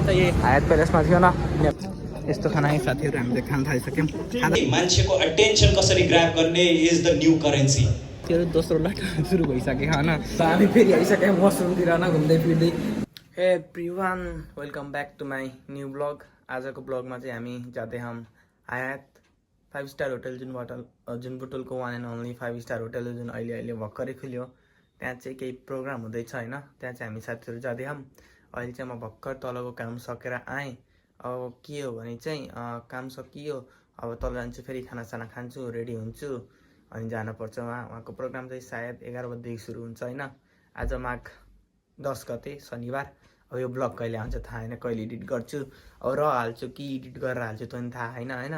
चाहिँ हायत प्यालेसमा थियो न यस्तो खाना साथीहरू हामीले खान थालिसक्यौँ मान्छेको अटेन्सन कसरी ग्राब गर्ने इज द न्यू करेन्सी त्यो दोस्रो लट सुरु भइसक्यो होइन हामी फेरि आइसक्यौँ वासरुमतिर न घुम्दै फिर्दै हे everyone welcome back to my new vlog आजको ब्लगमा चाहिँ हामी जाँदै हम हायत 5 स्टार होटल जुन बुटोलको one and only 5 star hotel जुन अहिले भर्खरै खुल्यो त्यहाँ चाहिँ केही प्रोग्राम हुँदैछ होइन त्यहाँ चाहिँ हामी साथीहरू जाँदै हम अहिले चाहिँ म भर्खर तलको काम सकेर आएँ अब के हो भने चाहिँ काम सकियो अब तल जान्छु फेरि खानासाना खान्छु रेडी हुन्छु अनि जानुपर्छ उहाँको प्रोग्राम चाहिँ सायद 11 बजेदेखि सुरु हुन्छ होइन आज माघ 10 गते शनिबार अब यो ब्लग कहिले आउँछ थाहा होइन कहिले एडिट गर्छु अब हाल्छु कि एडिट गरेर हाल्छु त्यो पनि थाहा होइन होइन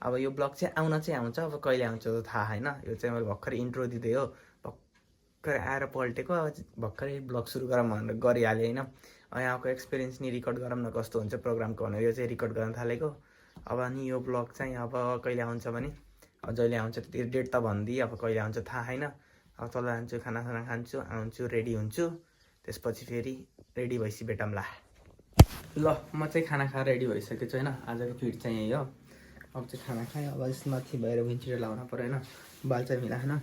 अब यो ब्लग चाहिँ आउँछ अब कहिले आउँछ त थाहा होइन यो चाहिँ मैले भर्खरै इन्ट्रो दिँदै हो भर्खरै आएर पल्टेको अब भर्खरै ब्लग सुरु गरौँ भनेर गरिहालेँ होइन यहाँको एक्सपिरियन्स नि रेकर्ड गरौँ न कस्तो हुन्छ प्रोग्रामको भनेर यो चाहिँ रेकर्ड गर्न थालेको अब अनि यो ब्लग चाहिँ अब कहिले आउँछ भने अब जहिले आउँछ त्यो डेट त भनिदिएँ अब कहिले आउँछ थाहा होइन अब तल जान्छु खानासाना खान्छु आउँछु रेडी हुन्छु त्यसपछि फेरि रेडी भएपछि भेटौँला ल म चाहिँ खाना खाएर रेडी भइसकेको छु होइन आजको फिड चाहिँ यही हो अब चाहिँ खाना खाएँ अब यसमाथि भएर विन्चिएर लाउनु पऱ्यो होइन बाल चाहिँ मिलाएन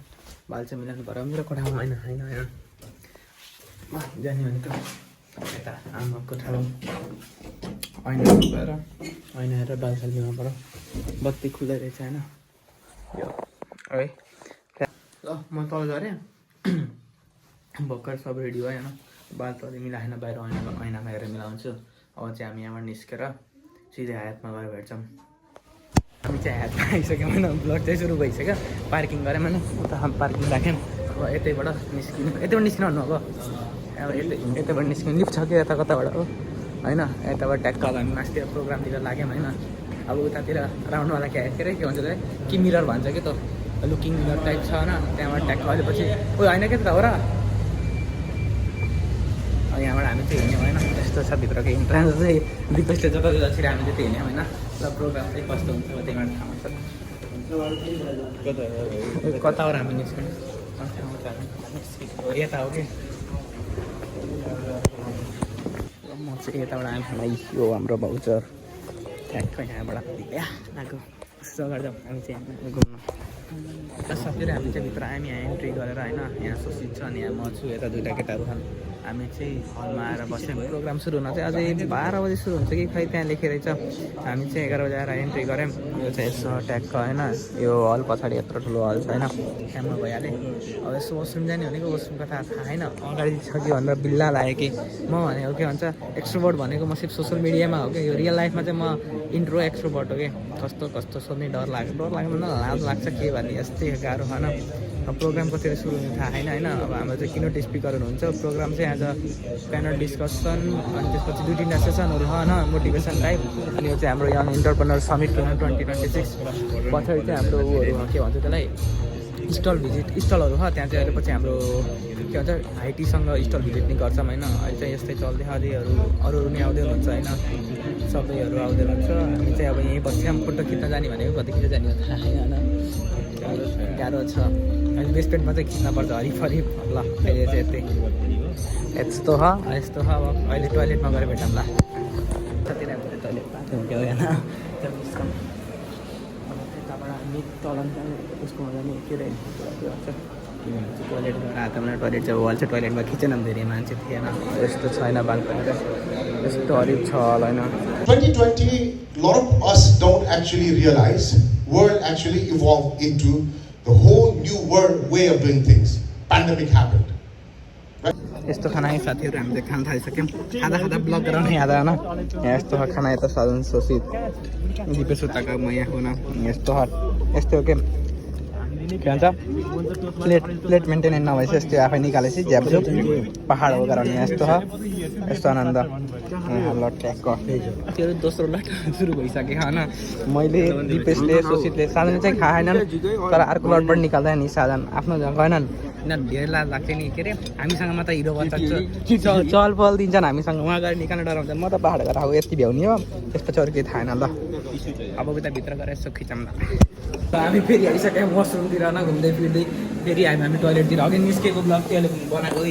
बाल चाहिँ मिलाउनु पऱ्यो मेरो कोठामा होइन होइन होइन जाने भनेको यता आमाको कोठामा ऐना गएर ऐना हेरेर बाल चाहिँ मिलाउनु पऱ्यो बत्ती खुल्दै रहेछ होइन यो है ल म तल गरेँ भर्खर सब रेडी भयो होइन बाल त अलि मिलाएन बाहिर ऐनामा हेरेर मिलाउँछु अब चाहिँ हामी यहाँबाट निस्केर सिधै हायतमा गएर भेट्छौँ हामी चाहिँ हायतमा आइसक्यौँ होइन ब्लग चाहिँ सुरु भइसक्यो पार्किङ गऱ्यौँ होइन उता पार्किङ राख्यौँ अब यतैबाट निस्किनु भन्नु अब यतैबाट निस्किनु लिफ्ट छ कि यता कताबाट हो होइन यताबाट ट्याक्क अब हामी मास्तिर प्रोग्रामतिर लाग्यौँ होइन अब उतातिर राउन्डवाला के अरे के भन्छ त्यसलाई कि मिरर भन्छ कि त लुकिङ मिरर टाइप छ होइन त्यहाँबाट ट्याक्क अहिले पछि ओ होइन के त हो र यहाँबाट हामी चाहिँ हिँड्यौँ होइन यस्तो छ भित्रको इन्ट्रान्स चाहिँ दिपेशले जता जतातिर हामी चाहिँ हिँड्यौँ होइन र प्रोग्राम चाहिँ कस्तो हुन्छ त्यहीबाट थाहा हुन्छ कताबाट हामी निस्क्यौँ यता हो कि म चाहिँ यताबाट हामी यो हाम्रो भाउचर ठ्याक्क यहाँबाट आएको यस्तो गर्छौँ हामी चाहिँ घुम्नु सबैले हामी चाहिँ भित्र हामी यहाँ एन्ट्री गरेर होइन यहाँ सुसित छ अनि यहाँ म छु यता दुइटा केटाहरू छन् हामी चाहिँ हलमा आएर बस्यौँ प्रोग्राम सुरु हुन चाहिँ अझै 12 बजी सुरु हुन्छ कि खै त्यहाँ लेखेरै छ हामी चाहिँ 11 बजी आएर एन्ट्री गऱ्यौँ यो चाहिँ यसो ट्याक्क होइन यो हल पछाडि यत्रो ठुलो हल छ होइन त्यहाँमा भइहालेँ अब यसो वासरुम जाने भनेको वासरुमको थाहा छैन अगाडि छ कि भनेर बिल्ला लाग्यो कि म भनेको के भन्छ एक्सट्रोभर्ट भनेको म सिर्फ सोसियल मिडियामा हो कि यो रियल लाइफमा चाहिँ म इन्ट्रो एक्सट्रोभर्ट हो कि कस्तो सोध्ने डर लाग्यो भने लाज लाग्छ के भन्ने यस्तै गाह्रो भएन अब प्रोग्राम कतिर सुरु हुने थाहा छैन होइन अब हाम्रो चाहिँ किनोट स्पिकरहरू हुन्छ प्रोग्राम चाहिँ आज प्यानल डिस्कसन अनि त्यसपछि 2-3 सेसनहरू होइन मोटिभेसन टाइप अनि यो चाहिँ हाम्रो यङ इन्टरप्रेनर समिट 2026 पछाडि चाहिँ हाम्रो उयोहरू के भन्छ त्यसलाई स्टलहरू छ त्यहाँ चाहिँ अहिले पछि हाम्रो के भन्छ आइटीसँग स्टल भिजिट नि गर्छौँ होइन अहिले चाहिँ यस्तै चल्दै अझै अरू नि आउँदै हुनुहुन्छ होइन सबैहरू आउँदै हुन्छ हामी चाहिँ अब यहीँ बस्छौँ फोटो खिच्न जाने भनेको कति खिच्न जाने थाहा छैन गाह्रो छ अहिले बेसपेन्टमा चाहिँ खिच्नुपर्छ हरिफरि ल अहिले चाहिँ यस्तो छ अब अहिले टोइलेटमा गएर भेटौँ ल कतिर टोइलेट बाथरुम के होइन यताबाट हामी तल उसको जाने के अरे टोइलेट गएर हातमा टोइलेट चाहिँ वाल चाहिँ टोइलेटमा खिचेन भने धेरै मान्छे थिएन यस्तो छैन बालकनी यस्तो हरिफ छ होइन 2020 lot of us don't actually realize world actually evolved into the whole new world way of doing things. Pandemic happened. यस्तो खाना साथीहरू हामीले खान थालिसक्यौँ खाँदा ब्लग गराउनु याद आएन यहाँ यस्तो खाना यता साधन सोसित दिपेश उताको म यहाँ हुन यस्तो के भन्छ प्लेट मेन्टेनेन्स नभएपछि यस्तो आफै निकालेपछि झ्याप्छु पहाड हो गराउने यस्तो छ यस्तो आनन्द ल ट्याक्क त्यो दोस्रो लट सुरु भइसक्यो होइन मैले दिपेशले सोसितले साधन चाहिँ खाएनन् तर अर्को लटबाट निकाल्दा नि साधन आफ्नो गएनन् यिनीहरू धेरै लाज लाग्छ नि के अरे हामीसँग मात्र हिरो बच्चा चल पल दिन्छन् हामीसँग उहाँ गएर निकाल्न डराउँछन् म त पहाड गएर अब यति भ्याउने हो त्यसपछि अरू केही थाहा छैन ल अब उता भित्र गएर यसो खिचौँ ल हामी फेरि आइसक्यौँ वासरुमतिर न घुम्दै फिर्दै फेरि हामी टोइलेटतिर अघि निस्केको ब्लग त्यसले बनाएको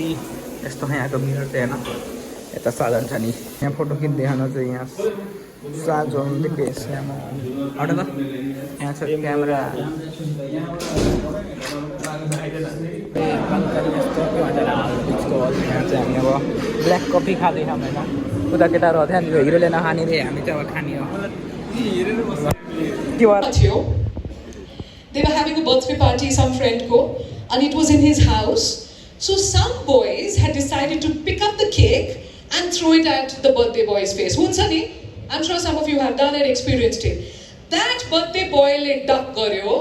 यस्तो यहाँको मिरर चाहिँ हेर्न यता साधन छ नि यहाँ फोटो खिच्दै खान चाहिँ यहाँ साझो देखेस यहाँ हट त यहाँ छ क्यामेरा यहाँ चाहिँ हामी अब ब्ल्याक कफी खाँदैछौँ होइन उता केटाहरू थियो नि हिरोले नखाने रे हामी चाहिँ अब खाने हो के भयो They were having a birthday party, some friend ko, and it was in his house. So some boys had decided to pick up the cake and throw it at the birthday boy's face. Hunsa ni? I'm sure some of you have done it, experienced it. That birthday boy le duck garyo,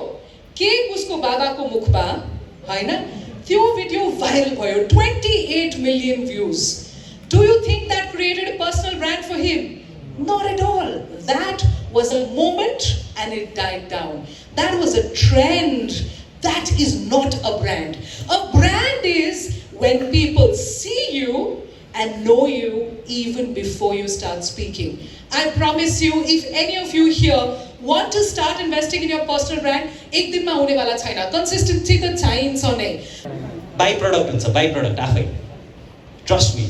cake usko baba ko mukh pa, haina? Tyo video viral bhayo, 28 million views. Do you think that created a personal brand for him? Not at all. That was a moment and it died down. That was a trend. That is not a brand. A brand is when people see you and know you even before you start speaking. I promise you, if any of you here want to start investing in your personal brand, ek din ma hune wala chaina. Consistency ta chahincha nai. By product हुन्छ by product आफै trust me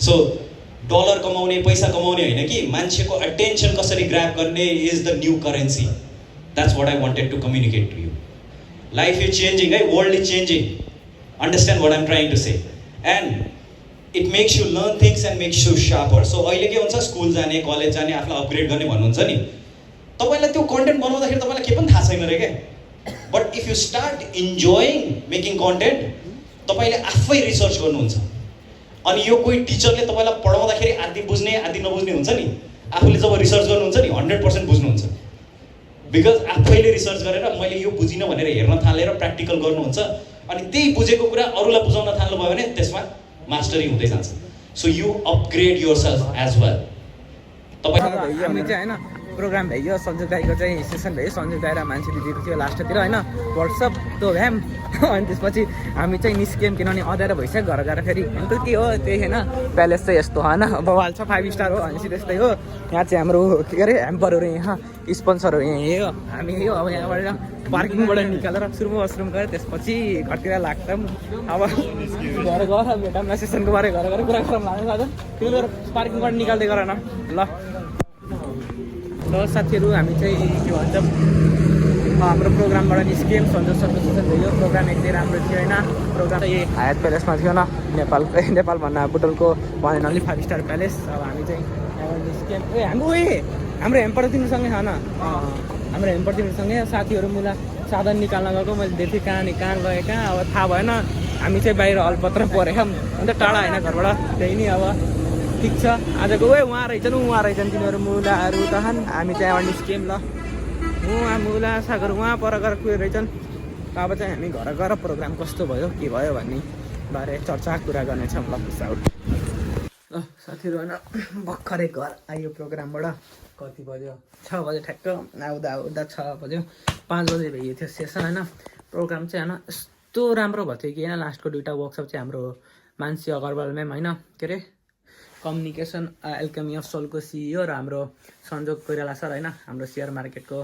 so dollar कमाउने पैसा कमाउने होइन कि मान्छेको attention कसरी grab गर्ने is the new currency that's what I wanted to communicate to you life is changing है world is changing understand what I'm trying to say and it makes you learn things and makes you sharper so अहिले के हुन्छ school जाने college जाने आफूलाई upgrade गर्ने भन्नुहुन्छ नि तपाईँलाई त्यो कन्टेन्ट बनाउँदाखेरि तपाईँलाई के पनि थाहा छैन रे क्या but if you start enjoying making content तपाईँले आफै रिसर्च गर्नुहुन्छ अनि यो कोही टिचरले तपाईँलाई पढाउँदाखेरि आदि बुझ्ने आदि नबुझ्ने हुन्छ नि आफूले जब रिसर्च गर्नुहुन्छ नि 100% बुझ्नुहुन्छ बिकज आफैले रिसर्च गरेर मैले यो बुझिनँ भनेर हेर्न थालेर प्र्याक्टिकल गर्नुहुन्छ अनि त्यही बुझेको कुरा अरूलाई बुझाउन थाल्नुभयो भने त्यसमा मास्टरी हुँदै जान्छ so you upgrade yourself as well तपाईँ हामी चाहिँ होइन प्रोग्राम भइयो सन्जु दाईको चाहिँ सेसन भयो सन्जु दाई र मान्छे दिदीको थियो लास्टतिर होइन वाट्सएप त्यो भ्याम अनि त्यसपछि हामी चाहिँ निस्क्यौँ किनभने अँध्यारो भइसक्यो घर गएर फेरि अन्त के हो त्यही होइन प्यालेस चाहिँ यस्तो होइन बवाल छ 5 स्टार हो भनेपछि त्यस्तै हो यहाँ चाहिँ हाम्रो के अरे ह्याम्परहरू यहाँ स्पोन्सरहरू यहीँ हो हामी यो अब यहाँबाट पार्किङबाट निकालेर सुरुमा वासरुम गयो त्यसपछि घरतिर लाग्छौँ अब घर गएर भेटौँ सेसनको बारे घर गएर कुरा गरौँ लाग्छ त्यो पार्किङबाट निकाल्दै गर न ल साथीहरू हामी चाहिँ के भन्छ हाम्रो प्रोग्रामबाट निस्क्यौँ सन्जोग सरको सेसन भयो प्रोग्राम एकदमै राम्रो थियो होइन प्रोग्राम चाहिँ हायत प्यालेसमा थियो न नेपाल भन्दा बुटोलको one and only 5 star palace अब हामी चाहिँ यहाँबाट निस्क्यौँ हाम्रो हेम्पर तिमीसँगै छ न हाम्रो हेम्पर तिमीसँगै साथीहरू मुला साधन निकाल्न गएको मैले देखेँ कहाँ गएँ कहाँ अब थाहा भएन हामी चाहिँ बाहिर अलपत्र परेछौँ अन्त टाढा होइन घरबाट त्यही नि अब ठिक छ आजको उहाँ रहेछन् तिनीहरू मुलाहरू तहन हामी चाहिँ अब निस्क्यौँ ल उहाँ मुला सागर उहाँ पर गएर कुरो रहेछन् अब चाहिँ हामी घर गएर प्रोग्राम कस्तो भयो के भयो भन्ने बारे चर्चा कुरा गर्नेछौँ ल पिस आउट ल साथीहरू होइन भर्खरै घर आयो प्रोग्रामबाट कति बज्यो 6 बजे ठ्याक्क आउँदा 6 बज्यो 5 बजे भइयो थियो सेसन होइन प्रोग्राम चाहिँ होइन यस्तो राम्रो भएको थियो कि होइन लास्टको 2टा वर्कसप चाहिँ हाम्रो मानसी अग्रवाल म्याम होइन के अरे कम्युनिकेसन एल्केमी अफ सोलको सिइओ र हाम्रो सन्जोग कोइराला सर होइन हाम्रो सेयर मार्केटको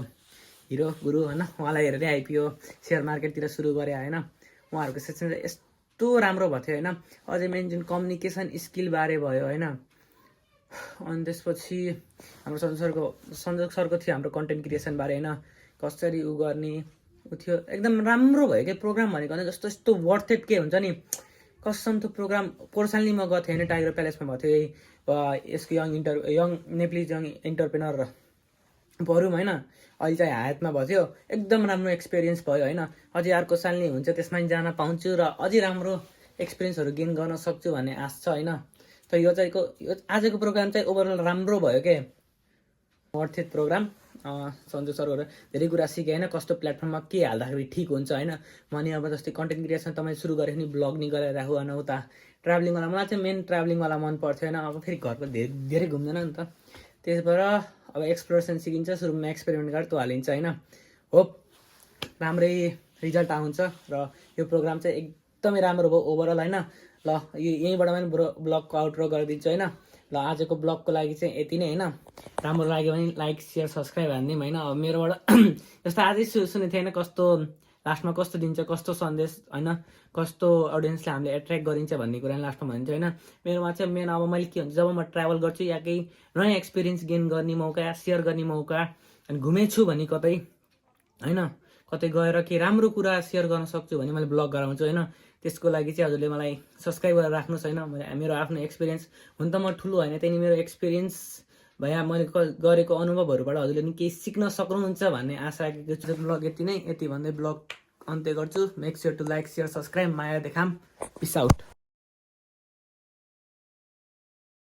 हिरो गुरु होइन उहाँलाई हेरेरै आइपिओ सेयर मार्केटतिर सुरु गरे होइन उहाँहरूको सेसन चाहिँ यस्तो राम्रो भएको थियो होइन अझै मेन जुन कम्युनिकेसन स्किलबारे भयो होइन अनि त्यसपछि हाम्रो सन्जोग सरको थियो हाम्रो कन्टेन्ट क्रिएसनबारे होइन कसरी उ गर्ने उ थियो एकदम राम्रो भयो क्या प्रोग्राम भनेको जस्तो यस्तो वर्थ इट के हुन्छ नि कसम त्यो प्रोग्राम पर्सनली म गएको थिएँ होइन टाइगर प्यालेसमा भएको थियो यसको यङ नेप्लिज यङ इन्टरप्रेनर भरौँ होइन अहिले चाहिँ हायतमा भएको थियो एकदम राम्रो एक्सपिरियन्स भयो होइन अझै अर्को साल नै हुन्छ त्यसमा पनि जान पाउँछु र अझै राम्रो एक्सपिरियन्सहरू गेन गर्न सक्छु भन्ने आश छ होइन त यो आजको प्रोग्राम चाहिँ ओभरअल राम्रो भयो क्या वर्थ इट प्रोग्राम सन्जु सरहरू धेरै कुरा सिकेँ होइन कस्तो प्लेटफर्ममा के हाल्दाखेरि ठिक हुन्छ होइन भने अब जस्तै कन्टेन्ट क्रिएसन तपाईँ सुरु गरेको नि ब्लग नि गरेर राखु होइन उता ट्राभलिङवाला मलाई चाहिँ मेन ट्राभलिङवाला मन पर्थ्यो होइन अब फेरि घरको धेरै घुम्दैन नि त त्यस भएर अब एक्सप्लोरेसन सिकिन्छ सुरुमा एक्सपेरिमेन्ट गरेर त्यो हालिन्छ होइन होप राम्रै रिजल्ट आउँछ र यो प्रोग्राम चाहिँ एकदमै राम्रो भयो ओभरअल होइन ल यहीँबाट पनि ब्लगको आउटरो गरिदिन्छु होइन ल आजको ब्लगको लागि चाहिँ यति नै होइन राम्रो लाग्यो भने लाइक सेयर सब्सक्राइब हानिदिउँ होइन अब मेरोबाट जस्तो आजै सुनेको थिएँ होइन कस्तो लास्टमा कस्तो दिन्छ, कस्तो सन्देश होइन, कस्तो अडियन्सले हामीले एट्र्याक्ट गरिन्छ भन्ने कुरा लास्टमा भनिन्छ होइन। मेरोमा चाहिँ मेन अब मैले के भन्छ, जब म ट्राभल गर्छु या केही नयाँ एक्सपिरियन्स गेन गर्ने मौका, सेयर गर्ने मौका, अनि घुमेछु भने कतै होइन, कतै गएर केही राम्रो कुरा सेयर गर्न सक्छु भने मैले ब्लग गराउँछु होइन। त्यसको लागि चाहिँ हजुरले मलाई सब्सक्राइब गरेर राख्नुहोस् होइन। मेरो आफ्नो एक्सपिरियन्स हुन त म ठुलो होइन, त्यहाँदेखि मेरो एक्सपिरियन्स भए मैले गरेको अनुभवहरूबाट हजुरले पनि केही सिक्न सक्नुहुन्छ भन्ने आशा राखेको छु। ब्लग यति भन्दै ब्लग अन्त्य गर्छु। Make sure to like, share, subscribe. माया देखाम। Peace out.